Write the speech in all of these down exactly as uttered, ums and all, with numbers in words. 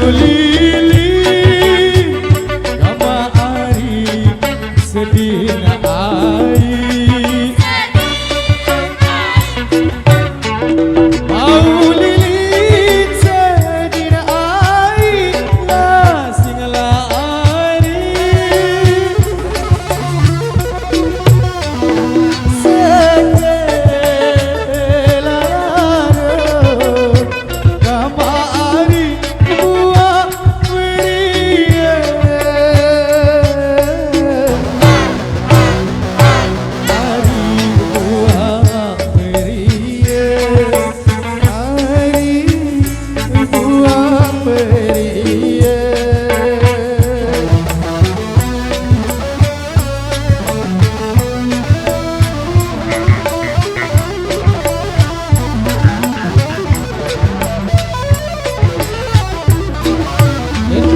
Lili, gamaq ariq sedin aiq. Mau lili sedin aiq, lasing la ariq. Sekeq lalo gamaq ariq buaq meriem. Ariq buaq meriem. Ariq buaq meriem.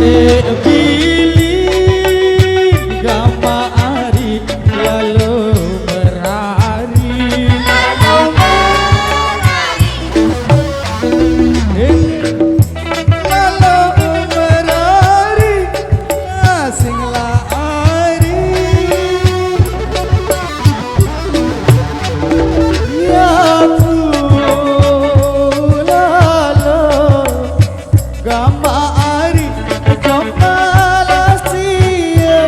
Neneq bilin gamaq ariq lalo merariq. Lalo merariq, lasing la ariq. Ya pulalo gamaq ariq jok pala sie.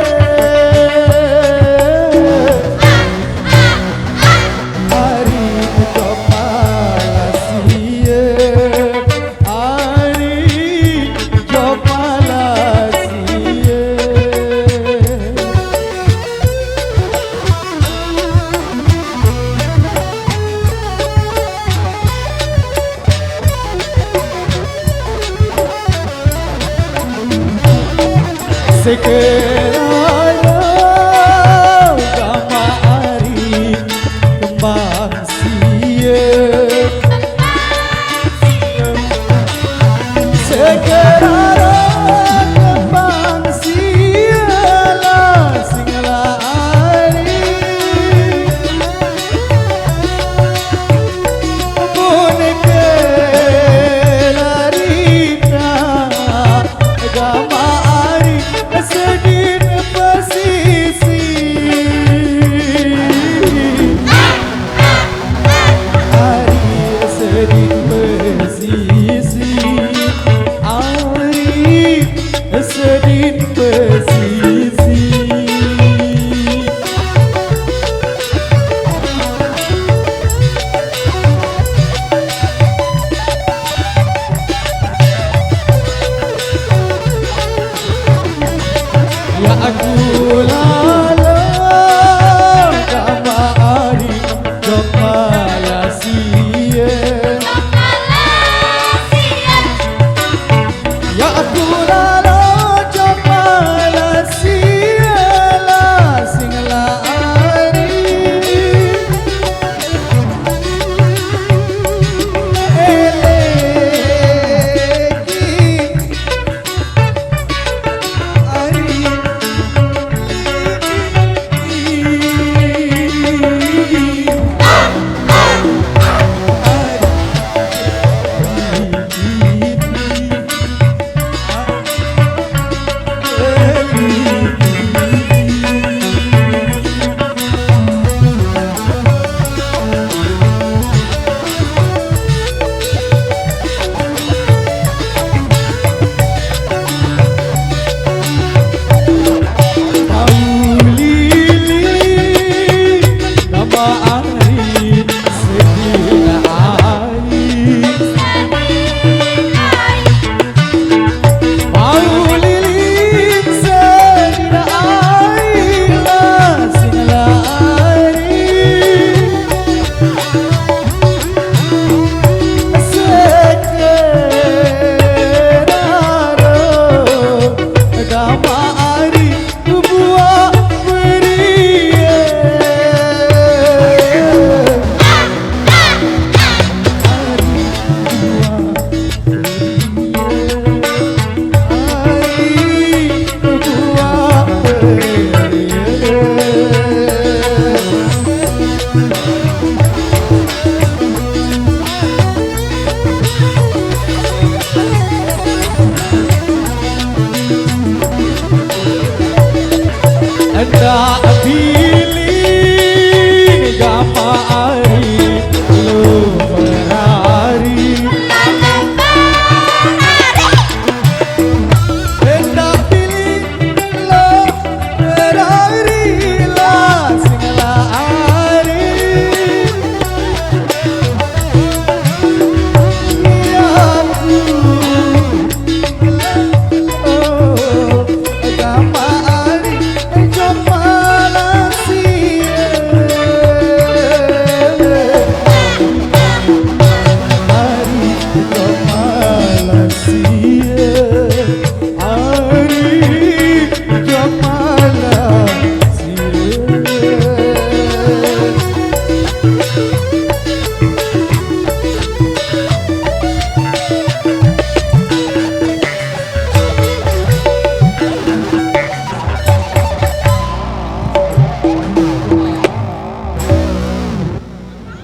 Ariq jok pala sie. Ariq jok pala sie. Sekeq raro gamaq ariq kembang sie. Sekeq raro kembang sie, lasing la ariq. Mun keq larina gamaq ariq sedin တာ